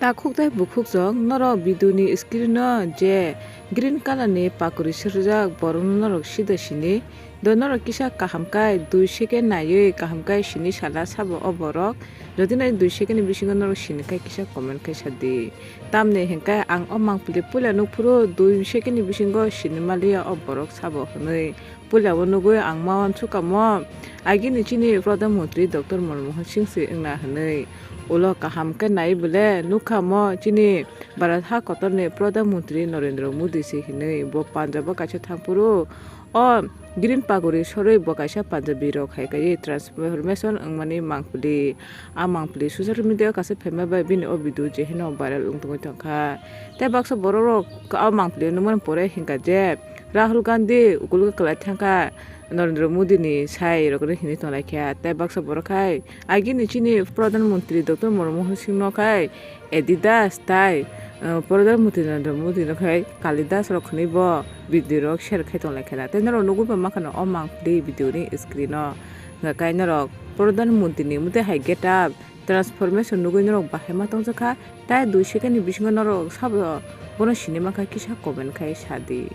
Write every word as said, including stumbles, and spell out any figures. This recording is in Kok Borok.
Takhuk tei bukhuk jok norok video ni screen o je green colour ni pakuri sirjak borok no norok sida sini. Do norok kisa kaham kai dui second naiwi kaham kai sini sala sabo o borok. Jodi nai dui second ni bisingo norok sini kai kisa comment kai sadi. Tamni hinkhe ang o mangpili puila nukphuru dui second ni bisingo sini maliya o borok sabo hwnwi. Puila o nugwi ang ma uansukha mo, agini chini Pradhan Mantri Doctor Manmohan Singh se wngna hwnwi. Ulo kaham khe nai bole nukha mo chini Bharat ha kotorni Pradhan Mantri Narendra Modi se hwnwi. Bo Punjab o kaisa thangphuru o green pagori sorwi bo kaisa Punjabi rok hai kaiwi transformation wngmani mangpili. A mangpili social media o kaisa phaima bai bini o video je hino viral wng tongwi tongkha. Tei baksa borok rok o mangpili nukmani pore hinkha je Rahul Gandhi ukulgo kwlai thangkha Narendra Modi ni sai rok hinwi tonglaikha. Tei baksa borok khai agini chini Pradhan Mantri Doctor Manmohan Singh no khai Adidas tai, uh, Pradhan Mantri Narendra Modi no khai Kalidas rok hinwi bo video rok share khai tonglaikha. Tei norok nugwi bo mankha no o mangpili video ni screen o. Hwnkha kai norok Pradhan Mantri ni mwtai hai get up transformation nugwi norok bahai ma tongjakha. Tai dui second ni bisingo norok sabo bono sini mankha kisa comment khai sadi.